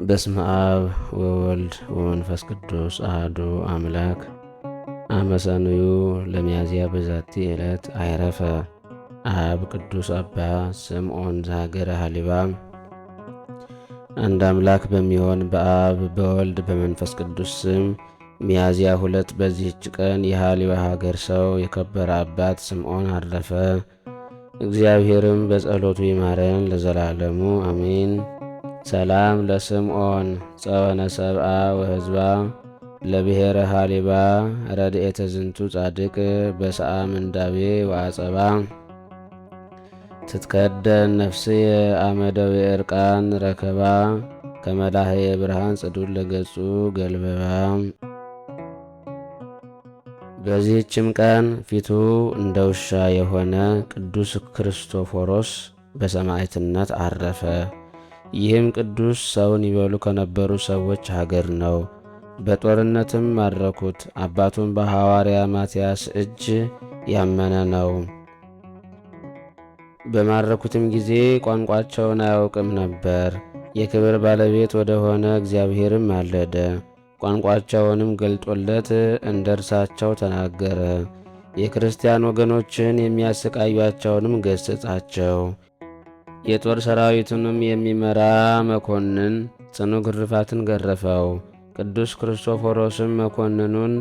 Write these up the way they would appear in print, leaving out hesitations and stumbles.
በስመ አብ ወወልድ ወመንፈስ ቅዱስ አሐዱ አምላክ። አመ ሰኑዩ ለሚያዝያ በዛቲ ዕለት አዕረፈ አብ ቅዱስ አባ ስምዖን ዘሀገረ ሀሊባ። አንድ አምላክ በሚሆን በአብ በወልድ በመንፈስ ቅዱስ ስም ሚያዝያ 2 በዚህች ቀን የሃሊባ ሀገር ሰው የከበረ አባት ስምዖን አረፈ። እግዚአብሔርም በጸሎቱ ይማረን ለዘላለሙ አሜን። ሰላም ለስምዖን ጸወነ ሰብአ ወህዝባ ለብሔረ ሃሊባ ረድኤተ ዝንቱ ጻድቅ በሰአ ምንዳቤ ወአጸባ ትትከደን ነፍስየ አመደው የእርቃን ረከባ ከመላህ የብርሃን ጽዱን ለገጹ ገልበባ። በዚህችም ቀን ፊቱ እንደ ውሻ የሆነ ቅዱስ ክርስቶፎሮስ በሰማዕትነት አረፈ። ይህም ቅዱስ ሰውን ይበሉ ከነበሩ ሰዎች ሀገር ነው። በጦርነትም ማረኩት። አባቱም በሐዋርያ ማትያስ እጅ ያመነ ነው። በማረኩትም ጊዜ ቋንቋቸውን አያውቅም ነበር። የክብር ባለቤት ወደ ሆነ እግዚአብሔርም ማለደ። ቋንቋቸውንም ገልጦለት እንደ እርሳቸው ተናገረ። የክርስቲያን ወገኖችን የሚያሰቃዩአቸውንም ገሠጻቸው። የጦር ሰራዊቱንም የሚመራ መኮንን ጽኑ ግርፋትን ገረፈው። ቅዱስ ክርስቶፎሮስም መኮንኑን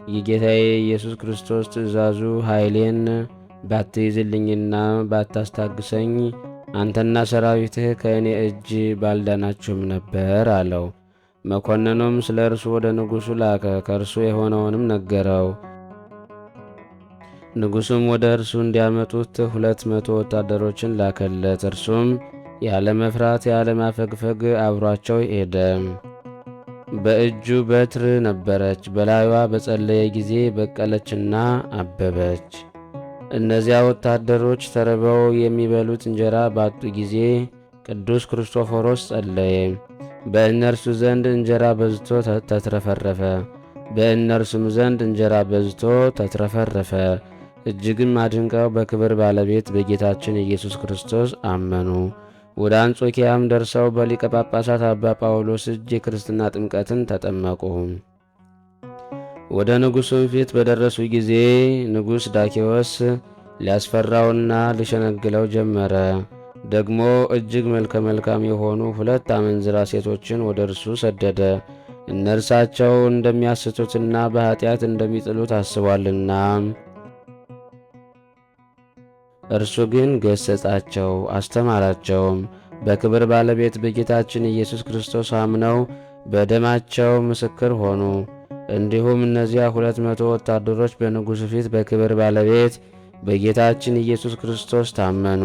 የጌታዬ ኢየሱስ ክርስቶስ ትእዛዙ ኃይሌን ባትይዝልኝና ባታስታግሰኝ አንተና ሰራዊትህ ከእኔ እጅ ባልዳናችሁም ነበር አለው። መኮንኑም ስለ እርሱ ወደ ንጉሡ ላከ፣ ከእርሱ የሆነውንም ነገረው። ንጉሡም ወደ እርሱ እንዲያመጡት 200 ወታደሮችን ላከለት። እርሱም ያለ መፍራት ያለ ማፈግፈግ አብሯቸው ሄደ። በእጁ በትር ነበረች። በላዩዋ በጸለየ ጊዜ በቀለችና አበበች። እነዚያ ወታደሮች ተርበው የሚበሉት እንጀራ ባጡ ጊዜ ቅዱስ ክርስቶፎሮስ ጸለየ። በእነርሱ ዘንድ እንጀራ በዝቶ ተትረፈረፈ። በእነርሱም ዘንድ እንጀራ በዝቶ ተትረፈረፈ። እጅግም አድንቀው በክብር ባለቤት በጌታችን ኢየሱስ ክርስቶስ አመኑ። ወደ አንጾኪያም ደርሰው በሊቀ ጳጳሳት አባ ጳውሎስ እጅ የክርስትና ጥምቀትን ተጠመቁ። ወደ ንጉሡም ፊት በደረሱ ጊዜ ንጉሥ ዳኬዎስ ሊያስፈራውና ሊሸነግለው ጀመረ። ደግሞ እጅግ መልከ መልካም የሆኑ ሁለት አመንዝራ ሴቶችን ወደ እርሱ ሰደደ። እነርሳቸው እንደሚያስቱትና በኀጢአት እንደሚጥሉት አስቧልና። እርሱ ግን ገሰጻቸው፣ አስተማራቸውም። በክብር ባለቤት በጌታችን ኢየሱስ ክርስቶስ አምነው በደማቸው ምስክር ሆኑ። እንዲሁም እነዚያ 200 ወታደሮች በንጉሡ ፊት በክብር ባለቤት በጌታችን ኢየሱስ ክርስቶስ ታመኑ።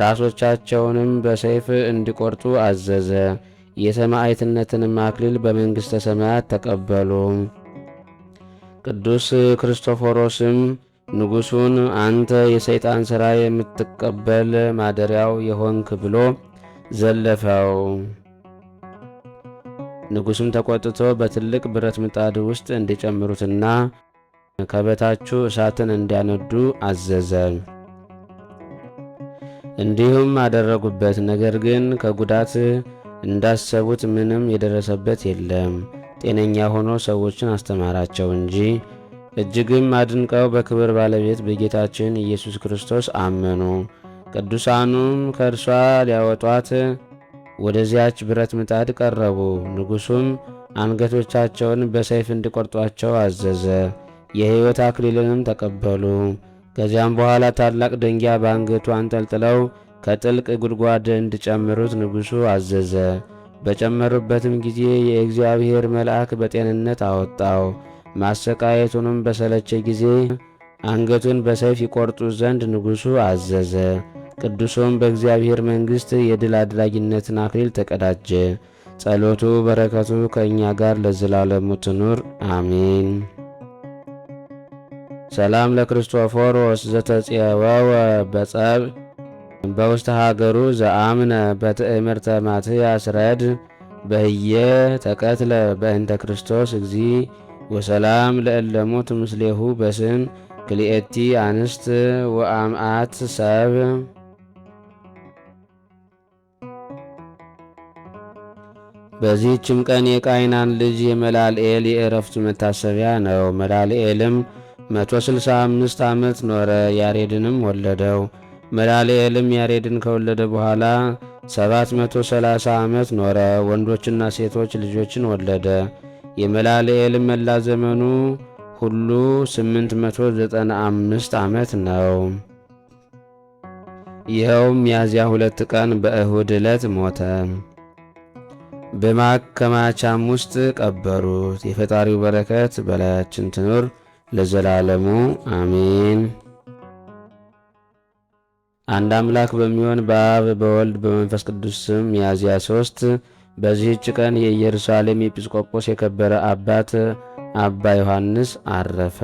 ራሶቻቸውንም በሰይፍ እንዲቆርጡ አዘዘ። የሰማዕትነትንም አክሊል በመንግሥተ ሰማያት ተቀበሉ። ቅዱስ ክርስቶፎሮስም ንጉሡን አንተ የሰይጣን ሥራ የምትቀበል ማደሪያው የሆንክ ብሎ ዘለፈው። ንጉሡም ተቆጥቶ በትልቅ ብረት ምጣድ ውስጥ እንዲጨምሩትና ከበታቹ እሳትን እንዲያነዱ አዘዘ። እንዲሁም አደረጉበት። ነገር ግን ከጉዳት እንዳሰቡት ምንም የደረሰበት የለም። ጤነኛ ሆኖ ሰዎችን አስተማራቸው እንጂ። እጅግም አድንቀው በክብር ባለቤት በጌታችን ኢየሱስ ክርስቶስ አመኑ። ቅዱሳኑም ከእርሷ ሊያወጧት ወደዚያች ብረት ምጣድ ቀረቡ። ንጉሡም አንገቶቻቸውን በሰይፍ እንዲቆርጧቸው አዘዘ። የሕይወት አክሊልንም ተቀበሉ። ከዚያም በኋላ ታላቅ ደንጊያ በአንገቱ አንጠልጥለው ከጥልቅ ጉድጓድ እንዲጨምሩት ንጉሡ አዘዘ። በጨመሩበትም ጊዜ የእግዚአብሔር መልአክ በጤንነት አወጣው። ማሰቃየቱንም በሰለቸ ጊዜ አንገቱን በሰይፍ ይቆርጡ ዘንድ ንጉሡ አዘዘ። ቅዱሱም በእግዚአብሔር መንግሥት የድል አድራጊነትን አክሊል ተቀዳጀ። ጸሎቱ በረከቱ ከእኛ ጋር ለዘላለሙ ትኑር አሜን። ሰላም ለክርስቶፎሮስ ዘተጽወወ በጸብ በውስተ ሀገሩ ዘአምነ በትእምርተ ማትያስ ረድ በህየ ተቀትለ በእንተ ክርስቶስ እግዚ ወሰላም ለእለሙት ምስሌሁ በስም ክልኤቲ አንስት ወአምአት ሰብ። በዚህችም ቀን የቃይናን ልጅ የመላልኤል የእረፍቱ መታሰቢያ ነው። መላልኤልም 165 ዓመት ኖረ፣ ያሬድንም ወለደው። መላልኤልም ያሬድን ከወለደ በኋላ 730 ዓመት ኖረ፣ ወንዶችና ሴቶች ልጆችን ወለደ። የመላልኤልም መላ ዘመኑ ሁሉ 895 ዓመት ነው። ይኸውም ሚያዝያ 2 ቀን በእሁድ ዕለት ሞተ። በማከማቻም ውስጥ ቀበሩት። የፈጣሪው በረከት በላያችን ትኑር ለዘላለሙ አሜን። አንድ አምላክ በሚሆን በአብ በወልድ በመንፈስ ቅዱስ ስም ሚያዝያ 3 በዚህች ቀን የኢየሩሳሌም ኤጲስቆጶስ የከበረ አባት አባ ዮሐንስ አረፈ።